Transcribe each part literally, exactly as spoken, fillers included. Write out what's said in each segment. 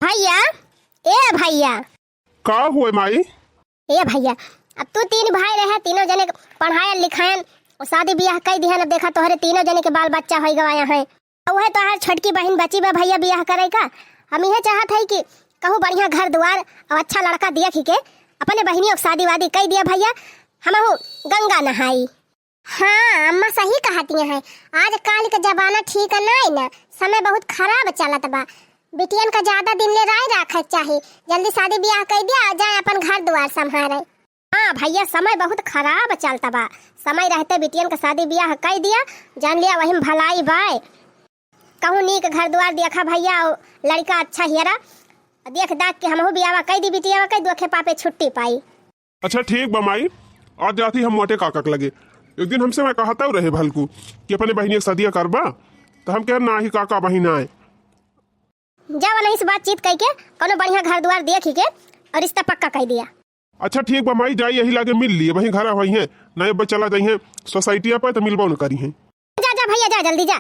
भइया, ए भइया। का हुए माई? ए भइया, अब तू तीन भाई रहे, तीनों जने के पढ़ायन लिखायन और शादी बियाह कइ दिहन। अब देखा तोहरे तीनों जने के बाल बच्चा होइ गवा है। और वह तोहार छोटकी बहिन बची बा भइया बियाह करे का। हम इहे चाहत है कि कहूँ बढ़िया घर दुआर और अच्छा लड़का देख के अपने बहिनियों के शादी वादी कइ दिया भइया, हमहू गंगा नहाई। हाँ अम्मा, सही कहतिया है। आजकल के जमाना ठीक नाई ना, समय बहुत खराब चलत बा। बिटियन का ज्यादा दिन ले राय राखे के चाही। जल्दी शादी बियाह कइ दिया, जाए अपन घर दुआर संभारे। हाँ भइया, समय बहुत खराब चलत बा। समय रहते बिटियन का शादी बियाह कइ दिया, जान लिया वही में भलाई बाय। कहूँ नीक घर दुआर देखा भइया, और लड़का अच्छा हियरा देख दाख के हमहू बियाह कइ दी, बिटिया कइ दुखे पापे छुट्टी पाई। अच्छा ठीक बा माई, आज जाती हम मोटे काका के लगे। एक दिन हमसे मैं कहता रहे भलकू कि अपने बहिनिया के सदिया करबा, तो हम कहे नाही काका बहिन आए। जावा नहीं से बातचीत कइ के कोनो बढ़िया घर दुआर देख के और रिश्ता पक्का कइ दिया। अच्छा ठीक बा माई, जाई यही लागे मिल लिए, वहीं घरा होई हैं, नहीं अब चला जाई हैं सोसाइटिया पे तो मिलबो न करी हैं। जा जा भइया जा, जल्दी जा,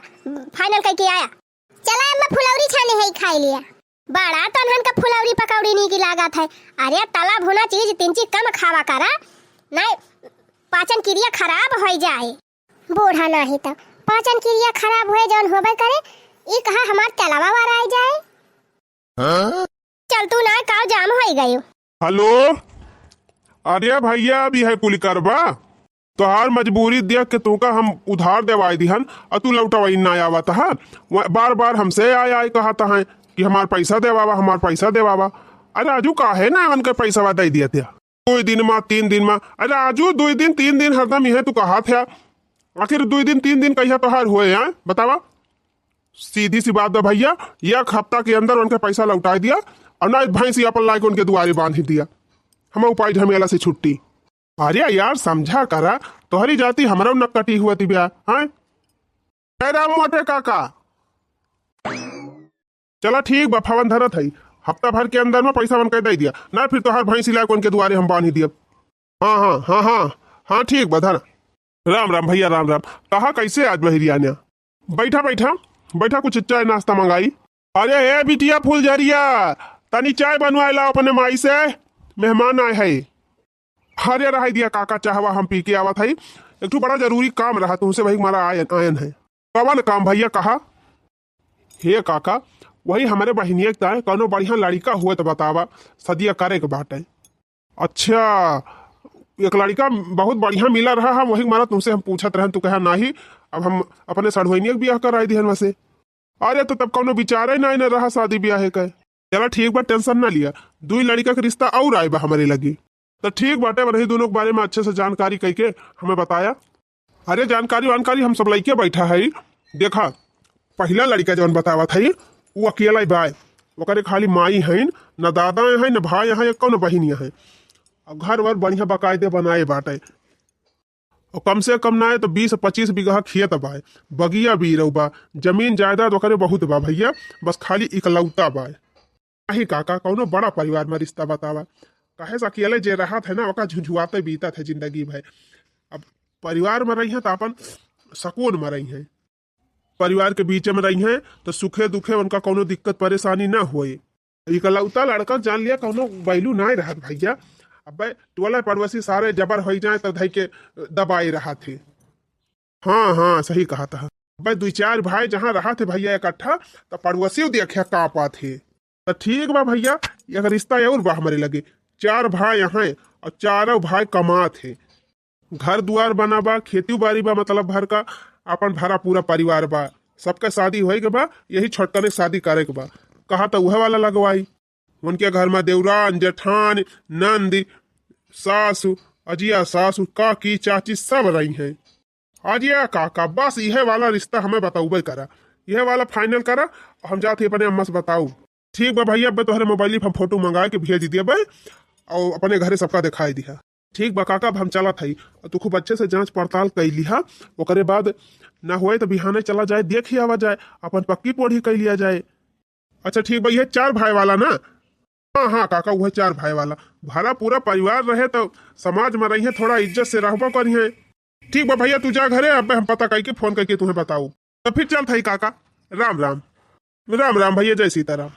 फाइनल कइ के आया। चला अम्मा, फुलौरी छाने है, खाई लिया। बड़ा तनहन का फुलौरी पकौड़ी नीक लागत है। अरे तला भुना चीज तिनची कम खावा करा, नहीं पाचन क्रिया खराब होइ जाए। बूढ़ा नाही तो पाचन क्रिया खराब होए जौन होबे करे, ई कहा हमार तलवा वार आइ जाए। चल तू ना, काव जाम होइ गयो। हेलो, अरे भइया, अभी है कुल करबा? तोहार मजबूरी देख के तुमका हम उधार देवाई दिहन, और तू लौटवाई ना आवत है। वह बार बार हमसे आय आय कहत है कि हमार पैसा देवावा, हमार पैसा देवावा। अरे राजू, काहे ना उनके पैसा दे दिया था? दुई दिन मा, तीन दिन मा, अरे राजू, दुई दिन, तीन दिन हरदम इहे तू कहत है। आखिर दुई दिन, तीन दिन कहिया तोहार हुए हैं, बतावा? सीधी सी बात बा भइया, एक हफ्ता के अंदर उनके पैसा लौटाई दिया, और ना भैंसी अपन लाइके उनके दुआरे बांधी दिया। हम उपाय झमेला से छुट्टी। अरे यार, समझा करा, तोहरी जाति हमरो नकटी हुआ थी ब्या, हैं? ए राम मोटे काका, चला ठीक बा, फवन धरत है, हफ्ता भर के अंदर में पैसा उनके दे दिया, ना फिर तोहार भैंसी लाइके उनके दुआरे हम बांधी दिया। हाँ, हाँ, हाँ, हाँ, हाँ, ठीक बा, धरा। राम राम भइया, राम राम। कहा कैसे आज बहिरिया ने? बैठा, बैठा, बैठा, कुछ चाय नाश्ता मंगाई। अरे ए बिटिया फुलझरिया, तनी चाय बनवाए ला अपने माई से, मेहमान आए है। अरे रहाई दिया काका, चाहवा हम पी के आवत है, एक ठो बड़ा जरूरी काम रहा तुमसे, वही हमारा आयन, आयन है। कवन काम भइया, कहा? हे काका, वही हमरे बहिनिया के ताए कौनो बढ़िया लड़िका हुए तो बतावा, सदिया करे के बाटे। अच्छा, एक लड़िका बहुत बढ़िया मिला रहा है, वही मारा तुमसे हम पूछत रहन, तू कहा नाही, अब हम अपने सढ़ुआइनिया के बियाह कराई दिहन वसे। अरे तो तब कौनो विचारे नाही न रहा शादी बियाह के। चला ठीक बा, टेंशन ना लिया, दुई लड़िका के रिश्ता और आए बा हमरे लगी। तो ठीक बाटे, वही दोनों के बारे में अच्छे से जानकारी कइके हमें बताया। अरे जानकारी वानकारी हम सब लइके बैठा है। देखा, पहिला लड़िका जौन बतावत है, उ अकेला ही बाय, ओकरे खाली माई है, न दादा है, न भाई है, कौन बहिनिया है। अब घर वर बढ़िया बकायदे बनाए बाटे, और कम से कम ना है तो बीस पच्चीस बीघा खेत बाय, बगिया बीरऊ बा, जमीन जायदाद ओकरे बहुत बा भइया, बस खाली इकलौता बाय। नहीं काका, कौनो बड़ा परिवार में रिश्ता बतावा, काहे से अकेले जे रहत है ना, ओका झुझुआते बीतत है जिंदगी भर। अब परिवार में रही है तो अपन सकून में रही है, परिवार के बीच में रही है तो सुखे दुखे उनका कौनो दिक्कत परेशानी ना होए। इकलौता लड़का जान लिया कौनो value ना रहत भइया। अब टोला पड़ोसी सारे जबर हो जाए तो धई के दबाए रहत है। हाँ, हाँ, सही कहत है। अब दुई चार भाई जहाँ रहत है भइया इकट्ठा, तो पड़ोसी देखे काँपत है। तो ठीक बा भइया, एक रिश्ता और बा हमरे लगे। चार भाई हैं और चारों भाई कमात है, घर दुआर बना बा, खेती बाड़ी बा, मतलब भर का अपन भरा पूरा परिवार बा। सबका शादी होए के बा, यही छोटकने शादी करे के बा। कहा तो उहे वाला लगवाई। उनके घर में देवरान, जेठान, नंद, सासु, अजिया सासु, काकी, चाची सब रही हैं। अजिया काका, बस इहे वाला रिश्ता हमें बताउबे करा, इहे वाला final करा, हम जात ही अपने अम्मा से बताऊ। ठीक बा भइया, अब तोहरे mobile पर हम photo मंगा के भेज दिया बे, और अपने घरे सबका दिखाई दिया। ठीक बा काका, अब हम चलत हई, तू खूब अच्छे से जांच पड़ताल कई लिहा, ओकरे बाद ना होए तो बिहाने चला जाए, देख ही आवा जाए, अपन पक्की पोढ़ी कई लिया जाए। अच्छा ठीक बा, ये चार भाई वाला ना? हाँ, हाँ काका, वह चार भाई वाला। भरा पूरा परिवार रहे तो समाज में रहिए, थोड़ा इज्जत से रहबो करिए। ठीक बा भइया, तू जा घरे, अब हम पता कई के phone कई के तुम्हें बताऊ। तो फिर चलत हई काका, राम राम। राम राम भइया, जय सीताराम।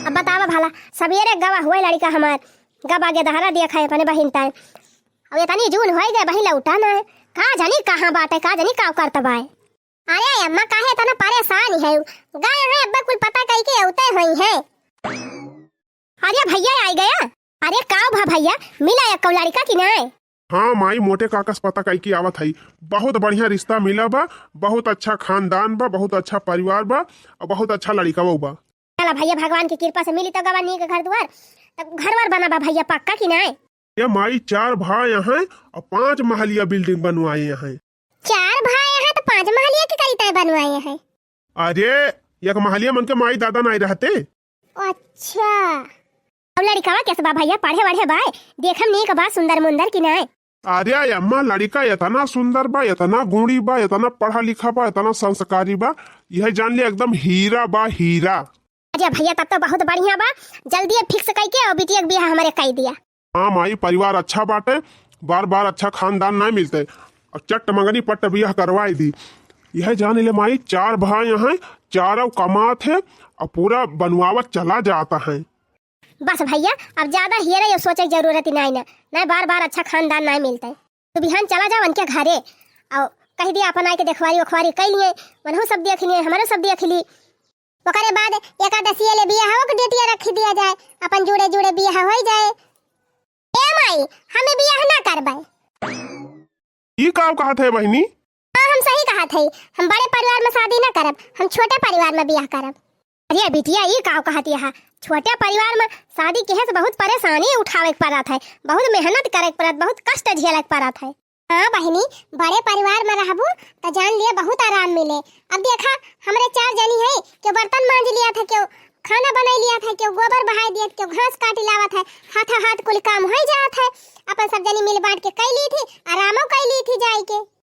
अब बतावा भला, सबेरे गवा हुए लड़िका हमार, गवा के दहरा दिया खाए अपने बहिन ताए। अब इतनी जून होई गए, बहिन लौटा ना है। का जानी कहाँ बाटे, का जानी का करत बाए। अरे अम्मा, काहे इतना परेशान है? गए हैं अब्बा, कुल पता कई के औते होई है। अरे भैया आई गया। अरे का भा भैया, मिला एक्को लड़िका कि नाय? हाँ माई, मोटे काका से पता कई के आवत हई। बहुत बढ़िया रिश्ता मिला बा, बहुत अच्छा खानदान बा, बहुत अच्छा परिवार बा, और बहुत अच्छा लड़िका बा। चला भैया, भगवान की कृपा से मिली तो गवा नीक घर दुआर, तो घर वर बना बा भैया, पक्का कि नाय? ये माई, चार भाई हैं और पाँच महलिया building बनवाए हैं। चार भाई हैं तो पाँच महलिया के करी तय बनवाए हैं। अरे, एक महलिया मन के माई दादा नाय रहते। अच्छा। अब लड़िकावा कैसे बा भैया, पढ़े वढ़े बाय? देखम नीक बा, सुंदर मुंदर कि नाय? अरे अम्मा, लड़िका इतना सुंदर बा, इतना गुणी बा, इतना पढ़ा लिखा बा, इतना संस्कारी बा, यह जान ले एकदम हीरा बा, हीरा। अरे भैया, तब तो बहुत बढ़िया बा, जल्दी fix कई के और बिटिया के बियाह हमारे कई दिया। हाँ माई, परिवार अच्छा बाटे, बार बार अच्छा खानदान ना मिलते, और चट्ट मंगनी पट्ट बियाह करवाई दी। यह जान ले माई, चार भाई हैं, चारों कमात है और पूरा बनवावत चला जाता है। बस भैया, अब ज्यादा हियरे और सोचे की जरूरत ही नाय ना, ना बार बार अच्छा खानदान नाय मिलते। तू बिहान चला जा उनके घरे और कह दिया अपन आके देखवारी उखवारी कई लिए, वनहु सब देख लिए, हमारे सब देख ली। ओकरे बाद एकादशी ले बियाह के डेटिया रख दिया जाए, अपन जुड़े जुड़े बियाह होई जाए। ए माई, हमें बियाह ना करबे। ई का कहत है बहिनी? हाँ, हम सही कहत है, हम बड़े परिवार में शादी ना करब, हम छोटे परिवार में बियाह करब। अरे बिटिया, ई का कहत है? छोटे परिवार में शादी किहे से बहुत परेशानी उठावे के पड़त है, बहुत मेहनत करे के पड़त, बहुत कष्ट झेले के पड़त है। हाँ बहिनी, बड़े परिवार में रहबू त जान लिए बहुत आराम मिले। अब देखा, हमरे चार जनी है, केहू बर्तन मांज लिया था, केहू खाना बनाई लिया था, केहू गोबर बहाई दिया था, केहू घास काटी लावत है, हाथों हाथ कुल काम होई जात है। अपन सब जनी मिल बांट के कई ली थी, आरामो कई ली थी जाई के।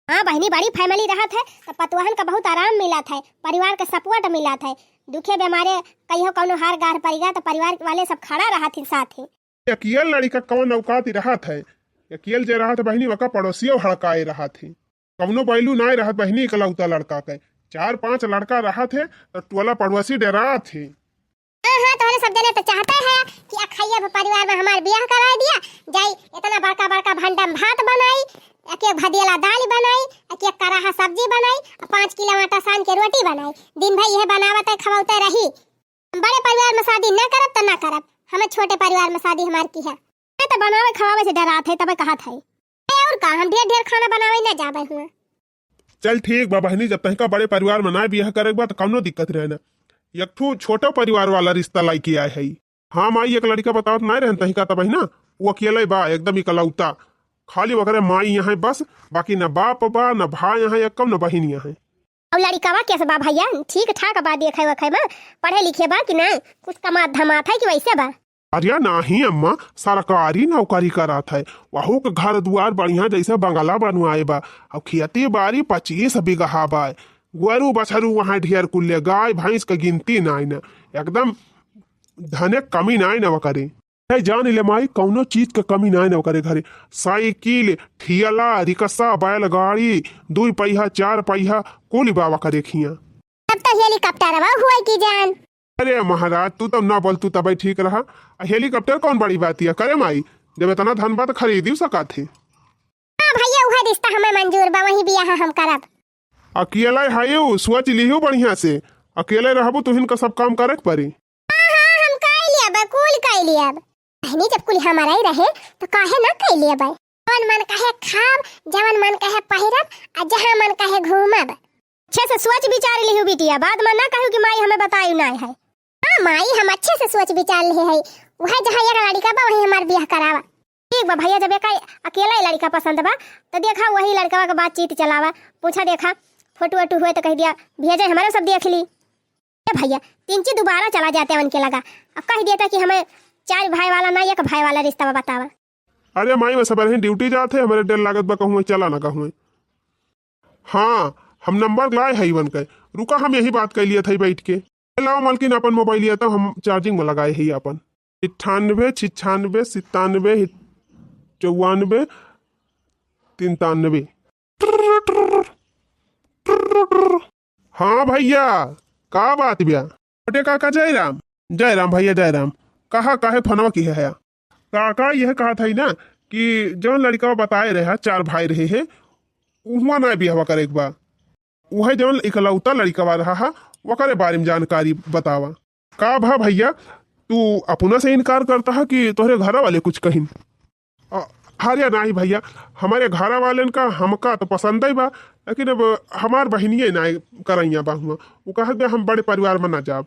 हाँ बहिनी, बड़ी family रहत है तो पतोहन का बहुत आराम मिलत है, परिवार का support मिलत है। दुखे बीमारे कहियो कौनो हार गार पड़ गया तो परिवार वाले सब खड़ा रहत ही साथ ही। अकेल लड़िका कौन औकात रहत है? अकेल जे रहत बहिनी, ओका पड़ोसियो हड़काए रहत है। कौनो value नाय रहत बहिनी, इकलौता लड़का के। चार पांच लड़का रहत है तो टोला पड़ोसी डरात है। हाँ, हाँ, तोहरे सब जने तो चाहते हैं कि अखैया परिवार में हमार बियाह कराए दिया जाई। इतना बड़का बड़का भंडम भात बनाई, एक एक भदियला दाल बनाई, एक एक कराहा सब्जी बनाई, और पाँच किलो आटा सान के रोटी बनाई। दिन भर यह बनावत है, खवाते रही। हम बड़े परिवार में शादी ना करब तो ना करब, हमें छोटे परिवार में शादी हमार किहा। मैं तो बनावे खवावे से डरात है, तबे कहत है। ए, और का, हम ढेर ढेर खाना बनावे ना जाबे हुआ। चल ठीक बा बहिनी, जब तहिका बड़े परिवार में ना बियाह करे के बा तो कौनो दिक्कत रहे ना। एक ठो छोटा परिवार वाला रिश्ता लाइके आए है। हाँ माई, एक लड़िका बतावत ना रहन तहिका तब है ना, वो अकेले बा, एकदम इकलौता। खाली ओकरे माई यहाँ है बस, बाकी न बाप बा, न भाई यहाँ है, कम न बहिन यहाँ है। और लड़िकावा कैसे बा भैया? ठीक ठाक बा, देखे वखे में, पढ़े लिखे बा कि ना? कुछ कमात धमात है कि वैसे बा? अरे नाही अम्मा, सरकारी नौकरी करत है, वहू के घर दुआर बढ़िया जैसे बंगला बनवाए बा, और खेती बाड़ी पच्चीस बीघा बा, गोरू बछरू वहाँ ढेर कुल्ले, गाय भैंस के गिनती नाई न, एकदम धने कमी नाई न ओकरे। है जान ले माई, कौनो चीज के कमी नाई न ओकरे घरे। साइकिल, ठियला, रिक्शा, बैलगाड़ी, दुई पहिया, चार पहिया, कुल बा ओकरे खिया। तब तो हेलीकॉप्टर बा हुए की जान। अरे महाराज, तू तब ना बोल, तू तबे ठीक रहा। आ हेलीकॉप्टर कौन बड़ी बात है? करे माई, जब इतना धन बा त खरीद ही सकत है। हाँ भैया, उहे रिश्ता हमें मंजूर बा, वही बियाह हम करब। अकेले हयू, सोच लिहू बढ़िया से। अकेले रहबू, तुहिन का सब काम करे के पड़ी। हाँ, हाँ, हम कई लेब, कुल कई लेब। बहिनी, जब कुल हमारा ही रहे, तो काहे ना कई लेब? जवन मन कहे खाब, जवन मन कहे पहिरब, आ जहाँ मन कहे घूमब। अच्छे से सोच विचार लिहू बिटिया, बाद में ना कहू कि माई हमें बताई ना है। हाँ माई, हम अच्छे से सोच विचार लिहे है, वह जहाँ एक लड़िका बा, वहीं हमार बियाह करावा। ठीक बा भैया, जब एका अकेला ही लड़िका पसंद बा, तो देखा वही लड़िकवा के बातचीत चलावा, पूछा देखा, फोटो वोटो हुए तो कह दिया भेजे, हमारे सब देख ली। ए भैया, तिनची दोबारा चला जाते उनके लगा, अब कह देता कि हमें चार भाई वाला ना, एक भाई वाला रिश्ता बतावा। अरे माई, मैं सबेरे ही ड्यूटी जात है, हमारे डर लागत बा कहूँ चला ना कहूँ। हाँ, हम नंबर लाए है इवन के, रुका, हम यही बात कर लिया था बैठ के। लाओ मालकिन, अपन मोबाइल लिया था, हम चार्जिंग में लगाए है अपन। अट्ठानबे, छिछानबे, सितानबे, चौवानबे, तिंतानबे। हाँ भैया, का बात बा? छोटे काका जयराम, जय राम भइया, जय राम। कहा, काहे फोनवा किहे हया? काका, यह कहत हई ना कि जौन लड़िकवा बताए रहे, चार भाई रहे हैं, उहवा ना बियाहवा करे के बा। उहे जौन इकलौता लड़िकवा रहा हा, ओकरे बारे में जानकारी बतावा। का भा भइया, तू अपना से इनकार करता है कि तोहरे घरा वाले कुछ कहिन? अ, अरे नाही भइया, हमरे घरा वालेन का हमका तो पसंद ही बा, लेकिन अब हमार बहिनिये ना करइया बा हुआ। उ कहत बा, "हम बड़े परिवार में ना जाब।"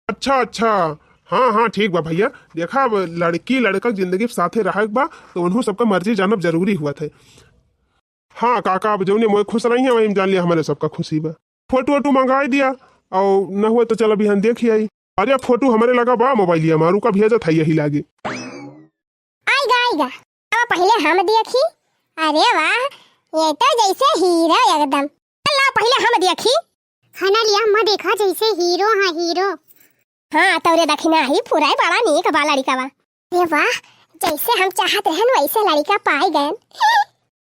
अच्छा, अच्छा, हाँ, हाँ, ठीक बा भइया। देखा, अब लड़की लड़का के जिंदगी साथे रहे के बा, तो उन्हों सबका मर्जी जानब जरूरी हुआ थे। हाँ काका, अब जौने मोए खुश रही है, वही में जान लिया, हमारे सबका खुशी बा। फोटो वोटो मंगाई दिया, और न हुए तो चल अभी हम देख ही आई। अरे, फोटो हमरे लगा बा मोबाइलिया में, रुका भेजत है यही लागे। आइगा, आइगा। अब पहिले हम देखी। अरे वाह, ये तो जैसे हीरो एकदम। ला पहिले हम देखी। हाँ ना लिया, अम्मा देखा जैसे हीरो, हाँ हीरो। हाँ, तोरे दखिना ही पूरा ही बड़ा नीक बा लड़िका बा। अरे वाह, जैसे हम चाहत रहन वैसे लड़िका पाए गए।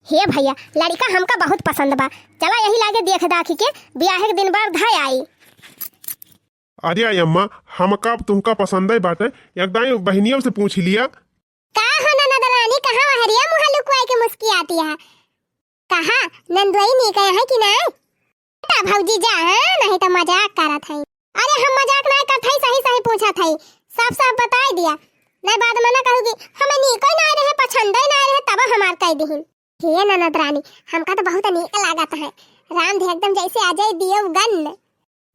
हे भइया, लड़िका हमका बहुत पसंद बा। चला यही लागे देख दाखी के बियाहे के दिन बार धाय आई। अरे आई अम्मा, हमका अब तुमका पसंद ही बाटे, एक दाई बहिनियों से पूछ लिया। का हो ननद रानी, कहाँ वहरिया मुँह लुकवाई के मुस्कियाती है? कहाँ नंदुआई निकले है कि ना? बेटा भौजी जा, हाँ, नहीं तो मजाक करत है। अरे हम मजाक ना करत है, सही सही पूछत है, साफ साफ बताई दिया, नहीं बाद में ना कहू कि हमें नीको ना रहे, पसंद ही ना रहे, तब हमार कह दिहिन। हे ननद रानी, हमका तो बहुत नीक लागत है। रांध एकदम जैसे अजय देवगन।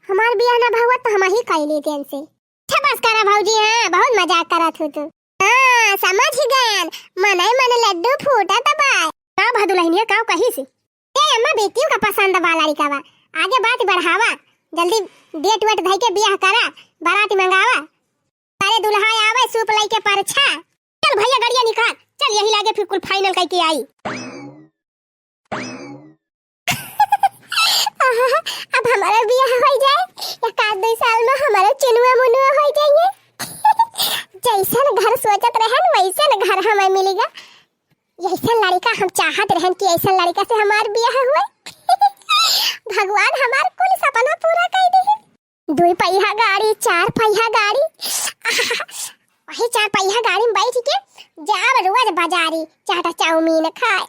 हमार बियाह ना भवा तो हम ही कई लेते इनसे। अच्छा बस करा भौजी, हाँ, बहुत मजाक करत हो तू। हाँ, समझ गयन, मनई मन लड्डू फूटत बा। का भा दुलहिनिया, का कही से? ए अम्मा, बेटियों का पसंद बा लड़िका बा, आगे बात बढ़ावा, जल्दी डेट वेट धई के बियाह करा, बारात मंगावा। अरे दुल्हा आवे सूप लइके परछा। चल भइया गड़िया निकाल, चल यही लागे फिर कुल final कइके आई। आहा, अब हमारा बियाह होइ जाए, एक आध दो साल में हमारा चुनुआ मुनुआ होइ जाइए। जैसन घर सोचत रहन वैसन घर हमें मिलेगा। यैसन लड़िका हम चाहत रहन कि ऐसन लड़िका से हमार बियाह हुए। भगवान हमार कुल सपना पूरा कर दे। दुई पहिया गाड़ी, चार पहिया गाड़ी, वही चार पहिया गाड़ी में बैठ के जाब रोज बाजारी चाट चाउमीन खाए।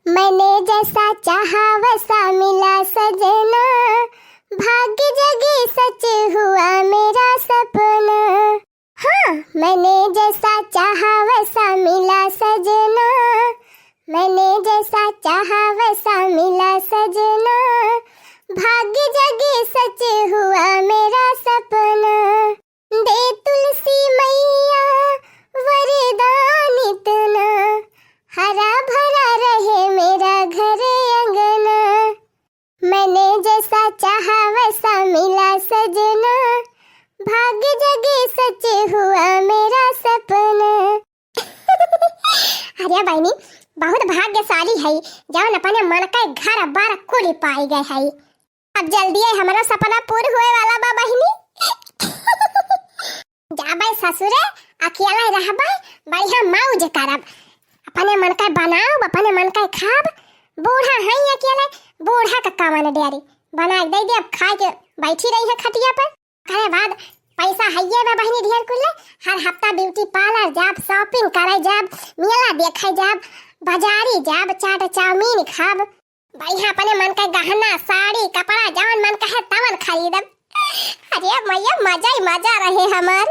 मैंने जैसा चाहा वैसा मिला सजना, भाग्य जगी सच हुआ मेरा सपना। हाँ, मैंने जैसा चाहा वैसा मिला सजना, मैंने जैसा चाहा वैसा मिला सजना, भाग्य जगी सच हुआ मेरा सपना। दे तुलसी मैया वरदान इतना, हरा भरा रहे मेरा घर अंगना। मैंने जैसा चाहा वैसा मिला सजना, भाग्य जगी सच हुआ मेरा सपना। अरे बहिनी, बहुत भाग्यशाली है, जौन अपने मन का घर बार कुल पाई गए है। अब जल्दी ही हमारा सपना पूर हुए वाला बा बहिनी। जाबे ससुरे, अकेला रहबे, बढ़िया मौज करब। अपने मन का बनाओ, अपने मन का खाब। बूढ़ा है अकेले, बूढ़ा का कामन डेरी बना के दे दे, अब खाए के बैठी रही है खटिया पर। करे बाद पैसा हइये बा बहिनी ढेर कुल्ले, हर हफ्ता beauty parlour जाब, shopping करे जाब, मेला देखे जाब, बाजारी जाब, चाट चाउमीन खाब। बढ़िया अपने मन का गहना, साड़ी, कपड़ा, जवन मन कहे तवन खरीदब। अरे मैया, मजा ही मजा रहे हमार।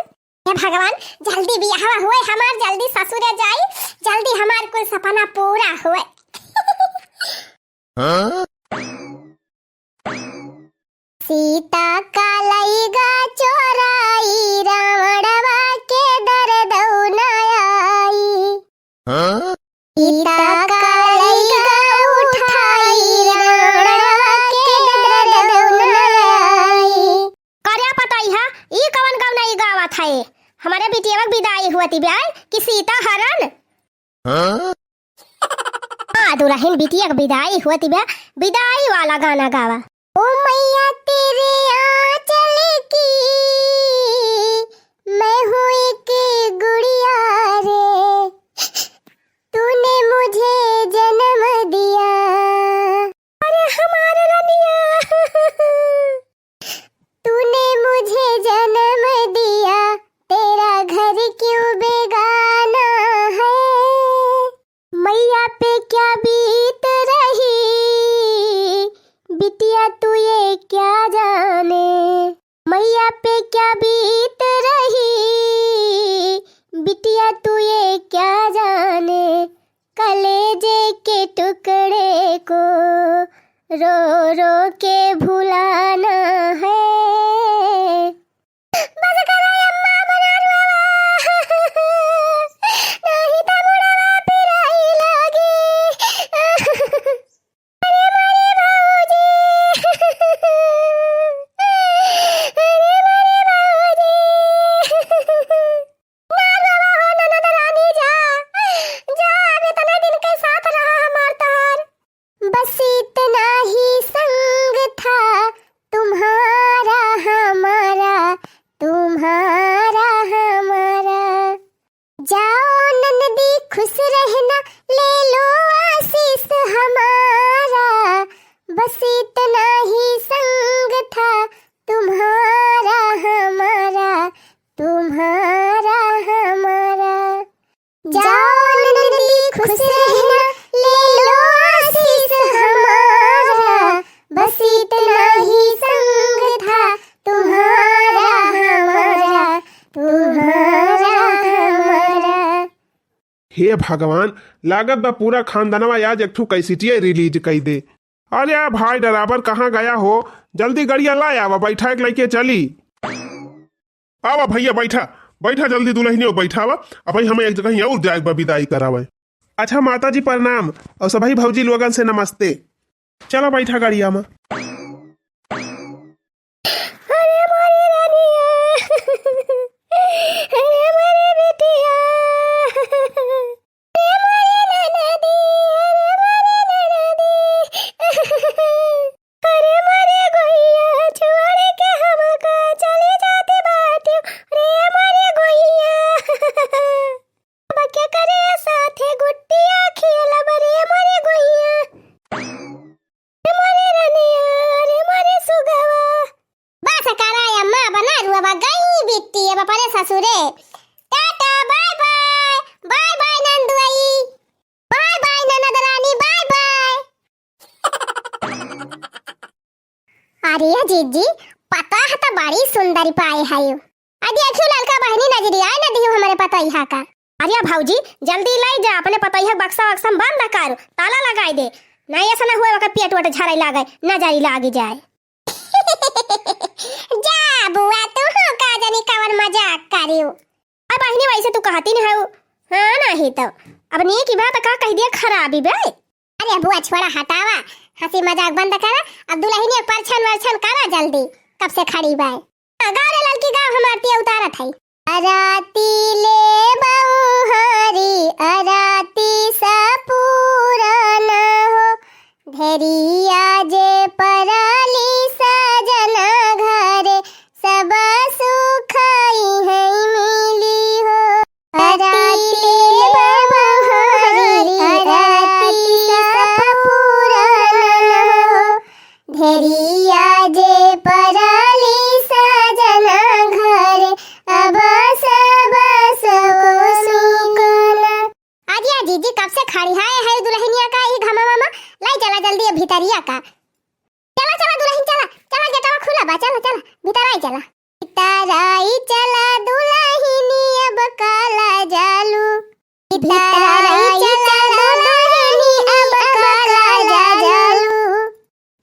हे भगवान, जल्दी बियाहवा हुए हमार, जल्दी ससुरे जाई, जल्दी हमार कुल सपना पूरा हुए। हाँ? सीता का लइगा चोराई, रावणवा के दरदौ न आई। हाँ? सीता का लइगा उठाई, रावणवा के दरदौ न आई। करे पतई हा, ई कवन गौना ई गावत है? हमारे बिटिया के विदाई हुआ थी ब्याह कि सीता हरण? हाँ? हाँ, दुलहिन बिटिया के विदाई होत बा, विदाई वाला गाना गावा। ओ मैया तेरे आंचल की मैं हूँ एक गुड़िया रे, तूने मुझे जन्म दिया। अरे हमारे रनिया। तूने मुझे भैया पे क्या बीत रही, बिटिया तू ये क्या जाने, कलेजे के टुकड़े को रो रो के भुलाना है। बस करो अम्मा, बना रो। नहीं तो मुड़वा पिराई लागी। अरे मोरे भौजी, अरे मोरे भौजी। ना रोवा हो ननद रानी, जा, जा, अब इतने दिन के साथ रहा हमार तोहार। बस इतना ही संग था तुम्हारा हमारा, तुम्हारा हमारा। जाओ ननदी खुश रहना, ले लो आशीष हमारा। बस इतना ही संग था तुम्हारा हमारा, तुम्हारा हमारा। जाओ ननदी खुश रहना, ले लो आशीष हमारा। बस इतना ही संग था तुम्हारा हमारा, तुम्हारा हमारा। हे भगवान, लागत बा पूरा खानदनवा आज एक ठो कैसेटिया release कई दे। अरे आ भाई ड्राइवर, कहाँ गया हो? जल्दी गड़िया ला आवा, बैठा के लइके चली। आवा भैया, बैठा, बैठा जल्दी दुलहिनियो, बैठा आवा। अबही हमें एक जगह और जाए बा विदाई करावे। अच्छा माता जी प्रणाम, और सबही भौजी लोगन से नमस्ते। चला बैठा गाड़िया में। अरे मोरी रानिया, अरे मोरी बिटिया, अरे मोरी ननदी, अरे मोरी ननदी। अरे मोरे गोइया, छोड़ के हमका चली जाती बाटियो। रे मोरे गोइया, अब के करे साथे गुट्टिया खेलब रे मोरे गोइया। रे मोरे रनिया, रे मोरे सुगवा। बस करा अम्मा, बना रुआ बा गई बिट्टी अब अपने ससुरे। टाटा, bye bye, bye bye नंदुआई। Bye bye ननद रानी, bye bye। अरे जीजी, पतोह तो बड़ी सुंदर पाए है। अरे देखियो ललका बहनी नजरी आए न दियो हमरे पतोहिया का। अरे भौजी, जल्दी लाई जा, अपने पतोहिया के बक्सा वक्सा में बंद कर, ताला लगाई दे। नहीं ऐसा ना हुआ ओकर पेट वट झरे लागे, नजरी लागी जाए। जा बुआ, तू हो का जानी कवन मजाक करियो। अब बहिनी, वैसे तू कहती नहीं हऊ। हाँ, नहीं तो। अब नीक बा त का कह दिया खराबी बे। अरे बुआ, छोड़ा, हटावा। हंसी मजाक बंद करा। अब दुलहिनिया परछन वरछन करा जल्दी। कब से खड़ी बा। गाँव रे ललकी गाँव, हम आरती उतारत हई। अराती ले बहुहारी, अराती सपूरन हो। धेरिया जे परली सजन घरे, सब सुख इहै मिली हो। अराती ले बहुहारी, अराती सपूरन हो। धेरिया जे परली सजन घरे, अब सब सुख मिली। आजी, आजी, जी, कब से खड़ी है, है दुलहिनिया का ई घमवा मा? लाई चला जल्दी अब भितरिया का। चला, चला दुलहिन, चला, चला, गेटवा खुला बा, चला, चला, भीतर आई चला। भीतर आई चला दुलहिनी, अब काला जालू। भीतर आई चला दुलहिनी, अब काला जालू।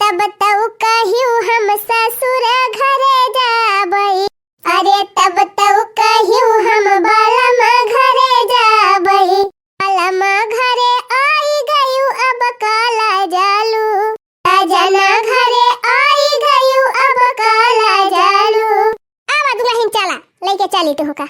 तब तउ कहियो हम ससुर घरे जाबई। अरे तब तउ कहियो हम बलम घरे जाबई। बलम घरे आई गयू, अब काला जालू। सजना घरे आई गयू, अब काला जालू। आवा दुलहिन चला, लइके चली तुहका।